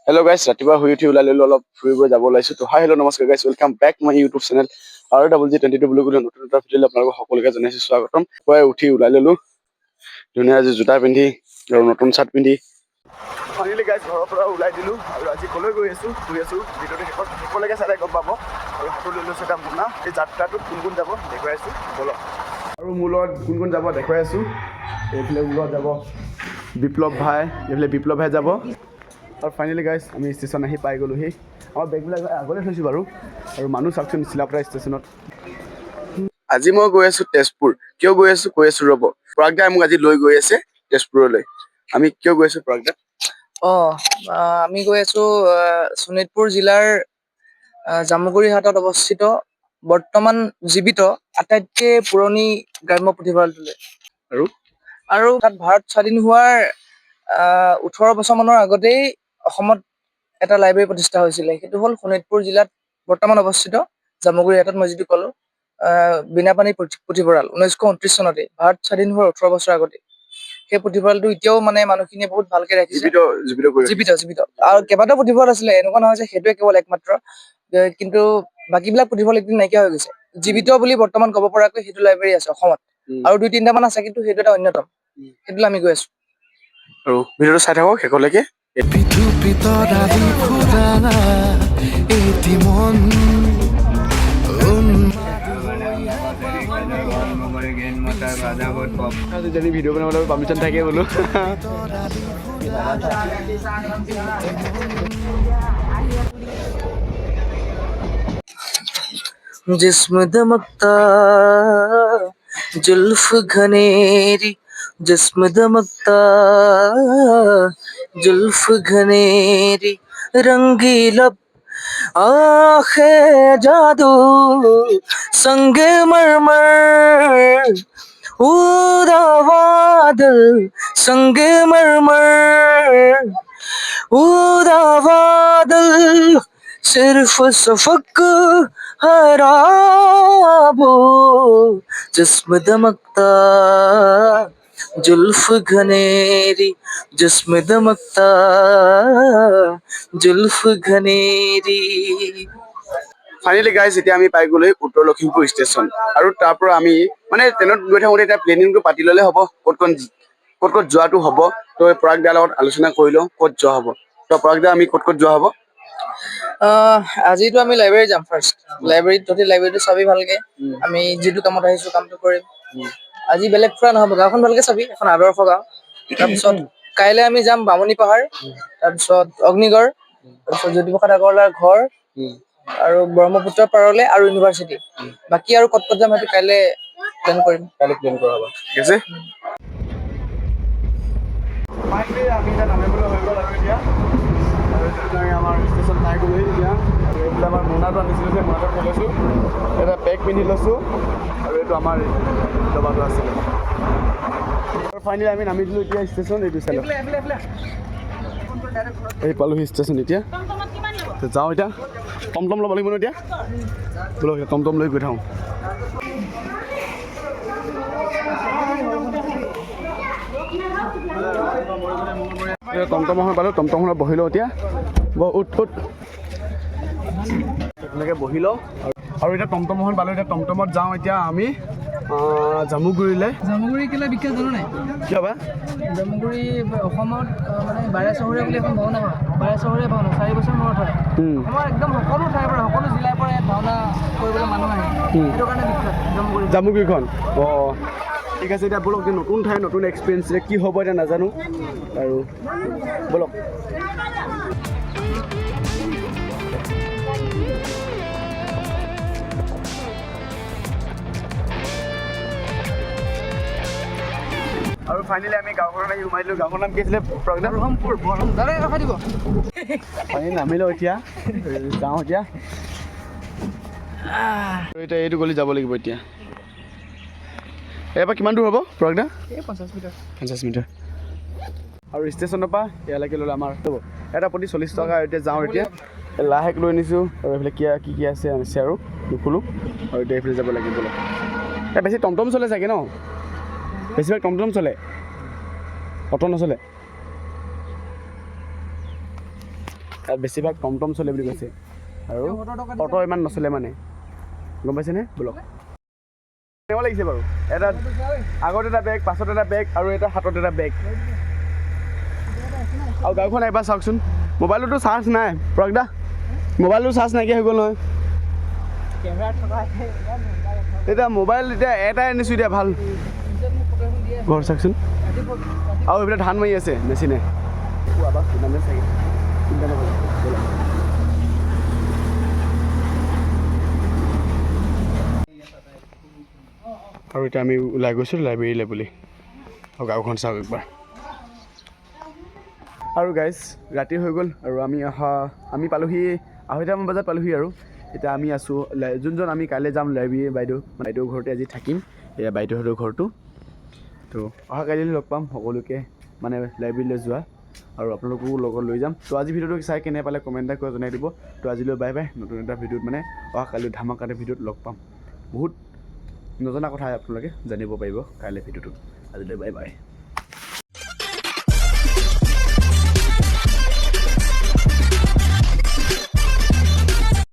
Hello' গাইছ, ৰাতিপুৱা শুই উঠি ওলাই ল'লো, অলপ ফুৰিব যাব ওলাইছো। তো হাই, হেল্ল', নমস্কাৰ গাইছ, welcome back my YouTube channel আৰু ডাবল জি 22 বুলি ক'লে নতুন এটা ভিডিঅ'লৈ আপোনালোকক সকলোকে জনাইছো স্বাগতম। পুৱাই উঠি ওলাই ল'লো, ধুনীয়া আজি জোতা পিন্ধি আৰু নতুন চাৰ্ট পিন্ধি। ফাইনেলি গাইছ, ঘৰৰ পৰা ওলাই দিলোঁ আৰু আজি ক'লৈ গৈ আছোঁ, গৈ আছোঁ, ভিডিঅ'টো শেষলৈকে চালে গম পাব। আৰু হাতত লৈ লৈছোঁ এটা মোনা। এই যাত্ৰাটোত কোন কোন যাব দেখুৱাই আছোঁ, ব'লক। আৰু মোৰ লগত কোন কোন যাব দেখুৱাই আছোঁ। এইফালে মোৰ লগত যাব বিপ্লৱ ভাই, এইফালে বিপ্লৱ ভাই যাব। আৰু ফাইনেলি গাইছ, আমি ষ্টেচন আহি পাই গ'লোহি। আমাৰ বেগবিলাক আগতে থৈছোঁ বাৰু। আৰু মানুহ চাওকচোন চিলাপথাৰ ষ্টেচনত। আজি মই গৈ আছোঁ তেজপুৰ। কিয় গৈ আছোঁ কৈ আছোঁ ৰ'ব। পৰাগ দাই মোক আজি লৈ গৈ আছে তেজপুৰলৈ। আমি কিয় গৈ আছোঁ, পৰাগ দা? আমি গৈ আছো শোণিতপুৰ জিলাৰ জামুগুৰিহাটত অৱস্থিত বৰ্তমান জীৱিত আটাইতকৈ পুৰণি গ্ৰাম্য পুথিভঁৰালটোলৈ। আৰু? আৰু তাত ভাৰত স্বাধীন হোৱাৰ 18 বছৰমানৰ আগতেই অসমত এটা লাইব্ৰেৰী প্ৰতিষ্ঠা হৈছিলে। সেইটো হ'ল শোণিতপুৰ জিলাত বৰ্তমান অৱস্থিত জামুগুৰিহাটত, মই যিটো ক'লো, বীণাপাণি পুথিভঁৰাল। 1929 চনতে, ভাৰত স্বাধীন হোৱাৰ 18 বছৰ আগতে। সেই পুথিভঁৰালটো এতিয়াও মানে মানুহখিনিয়ে বহুত ভালকে ৰাখিছে। জীৱিত জীৱিত কৰি জীৱিত জীৱিত। আৰু কেইবাটাও পুথিভঁৰাল আছিলে, এনেকুৱা নহয় যে সেইটোৱে কেৱল একমাত্ৰ। কিন্তু বাকীবিলাক পুথিভঁৰাল একদিন নাইকিয়া হৈ গৈছে। জীৱিত বুলি বৰ্তমান ক'ব পৰাকৈ সেইটো লাইব্ৰেৰী আছে অসমত। আৰু দুই তিনিটামান আছে, কিন্তু সেইটো এটা অন্যতম। সেইটোলৈ আমি গৈ আছো। আৰু ভিডিঅ'টো চাই থাকক শেষলৈকে। থুপি তৰালি ফুৰা এটি মন। যদি ভিডিঅ' বনাবলৈ পাৰ্মিশ্যন থাকে বোলো। जिस्म दमकता, जुल्फ घनेरी, जिस्म दमकता, जुल्फ घनेरी, रंगीला, आंखें जादू, संग मरमर, उदा बादल, संग मरमर, उदा बादल, सिर्फ शफक हरा वो, जिस्म दमकता, जुल्फ घनेरी, जिस्म दमकता, जुल्फ घनेरी। ফাইনেলি গাইজ, এতিয়া আমি পাই গ'লো উত্তৰ লখিমপুৰ ষ্টেচন। আৰু তাৰ পৰা আমি মানে ট্ৰেইনত গৈ থাকোঁতে এতিয়া প্লেনিংটো পাতি ল'লে হ'ব, ক'ত ক'ত ক'ত ক'ত যোৱাটো হ'ব। তো পৰাগ দাৰ লগত আলোচনা কৰি লওঁ ক'ত যোৱা হ'ব। তো পৰাগ দা, আমি ক'ত ক'ত যোৱা হ'ব? আজিতো আমি লাইব্ৰেৰী যাম ফাৰ্ষ্ট। লাইব্ৰেৰীত তহঁতি লাইব্ৰেৰীটো চাবি ভালকে। আমি যিটো কামত আহিছো কামটো কৰিম। আজি বেলেগ ফুৰা নহ'ব, গাঁওখন ভালকে চাবি, এখন আদৰ্শ গাঁও। তাৰপিছত কাইলৈ আমি যাম বামুণী পাহাৰ, তাৰপিছত অগ্নিগড়, তাৰপিছত জ্যোতিপ্ৰসাদ আগৰৱালাৰ ঘৰ আৰু ব্ৰহ্মপুত্ৰৰ পাৰলে আৰু ইউনিভাৰ্চিটি। বাকী আৰু ক'ত ক'ত যাম সেইটো কাইলৈ প্লেন কৰিম। কাইলৈ প্লেন কৰা হ'ব, ঠিক আছে। ফাইনেলি আমি এতিয়া নামিবলৈ হৈ গ'ল। আৰু এতিয়া আৰু এতিয়া আমি আমাৰ ষ্টেচন পাই গ'লোহি এতিয়া। আৰু এইফালে আমাৰ মোনাটো আনিছিলোঁ যে, মোনাটো থৈ লৈছোঁ, এটা পেক পিন্ধি লৈছোঁ। আৰু এইটো আমাৰ ডবাটো আছিলে। আৰু ফাইনেলি আমি নামি দিলোঁ এতিয়া ষ্টেচন। এইটো চাই লওক, এই পালোহি ষ্টেচন এতিয়া। তো যাওঁ এতিয়া, টমটম ল'ব লাগিব ন এতিয়া। ব'লক, এতিয়া টমটম লৈ গৈ থাকোঁ। এতিয়া টমটম এখন পালোঁ, টমটমখনত বহি লওঁ এতিয়া। উঠ উঠ, তেনেকৈ বহি লওঁ। আৰু এতিয়া টমটম এখন পালোঁ, এতিয়া টমটমত যাওঁ এতিয়া আমি জামুগুৰিলৈ। জামুগুৰি কেলৈ বিখ্যাত জানো নাই? কিয় বা? জামুগুৰি অসমত মানে বাৰে চহৰীয়া বুলি এখন ভাওনা হয়। বাৰে চহৰীয়া ভাওনা 4 বছৰ মূৰত হয়। অসমৰ একদম সকলো ঠাইৰ পৰা, সকলো জিলাৰ পৰা ইয়াত ভাওনা কৰিবলৈ মানুহ আহে। সেইটো কাৰণে বিখ্যাত জামুগুৰি। জামুগুৰিখন, অঁ, ঠিক আছে। এতিয়া ব'লক, এতিয়া নতুন ঠাই, নতুন এক্সপিৰিয়েঞ্চ, এতিয়া কি হ'ব এতিয়া নাজানো। আৰু ব'লক। আৰু ফাইনেলি আমি গাঁওখনত আহি সোমাই দিলোঁ। গাঁওখনৰ নাম কি আছিলে, প্ৰজ্ঞা? বৰহমপুৰ। বৰহম দাদা, ৰখাই দিব। ফাইনেলি নামিলোঁ এতিয়া, যাওঁ এতিয়া। আৰু এতিয়া এইটো গলি যাব লাগিব এতিয়া। ইয়াৰ পৰা কিমান দূৰ হ'ব, প্ৰজ্ঞা? এই 50 মিটাৰ। 50 মিটাৰ। আৰু ষ্টেচনৰ পৰা ইয়ালৈকে ল'লে আমাৰ হ'ব এটা প্ৰতি 40 টকা। আৰু এতিয়া যাওঁ, এতিয়া লাহেক লৈ আনিছোঁ। আৰু এইফালে কি কি কি আছে আনিছে আৰু নুখোলোঁ। আৰু এতিয়া এইফালে যাব লাগিব। এই বেছি টমটম চলে চাগে ন? বেছিভাগ টমটম চলে, অ'টো নচলে। তাত বেছিভাগ টমটম চলে বুলি কৈছে আৰু অট' ইমান নচলে মানে, গম পাইছেনে? ব'লক। কেনেকুৱা লাগিছে বাৰু? এটা আগত এটা বেগ, পাছত এটা বেগ আৰু এটা হাতত এটা বেগ। আৰু গাড়ীখন এবাৰ চাওকচোন। মোবাইলটোতো চাৰ্জ নাই। পৰাগ দা, মোবাইলটো চাৰ্জ নাইকিয়া হৈ গ'ল নহয়। এতিয়া মোবাইল এতিয়া এটাই আনিছোঁ এতিয়া ভাল। ঘৰ চাওকচোন। আৰু এইফালে ধান মাৰি আছে মেচিনে। বাবা, শুনামে চাগে, চিন্তা নকৰিব, ব'লক। আৰু এতিয়া আমি ওলাই গৈছোঁ লাইব্ৰেৰীলৈ বুলি। আৰু গাঁওখন চাওক একবাৰ। আৰু গাইজ, ৰাতি হৈ গ'ল আৰু আমি অহা, আমি পালোহি 2:30মান বজাত পালোহি। আৰু এতিয়া আমি আছোঁ যোনজন আমি কাইলৈ যাম লাইব্ৰেৰী বাইদেউ, বাইদেউৰ ঘৰতে আজি থাকিম। এয়া বাইদেউহঁতৰ ঘৰটো। তো অহা কাইলৈ লগ পাম সকলোকে, মানে লাইব্ৰেৰীলৈ যোৱা আৰু আপোনালোকো লগত লৈ যাম। তো আজি ভিডিঅ'টো চাই কেনে পালে কমেণ্ট এটা কৰি জনাই দিব। তো আজিলৈ বাই বাই। নতুন এটা ভিডিঅ'ত, মানে অহা কাইলৈ ধামাকাটা ভিডিঅ'ত লগ পাম। বহুত নজনা কথা আপোনালোকে জানিব পাৰিব কাইলৈ ভিডিঅ'টোত। আজিলৈ বাই বাই।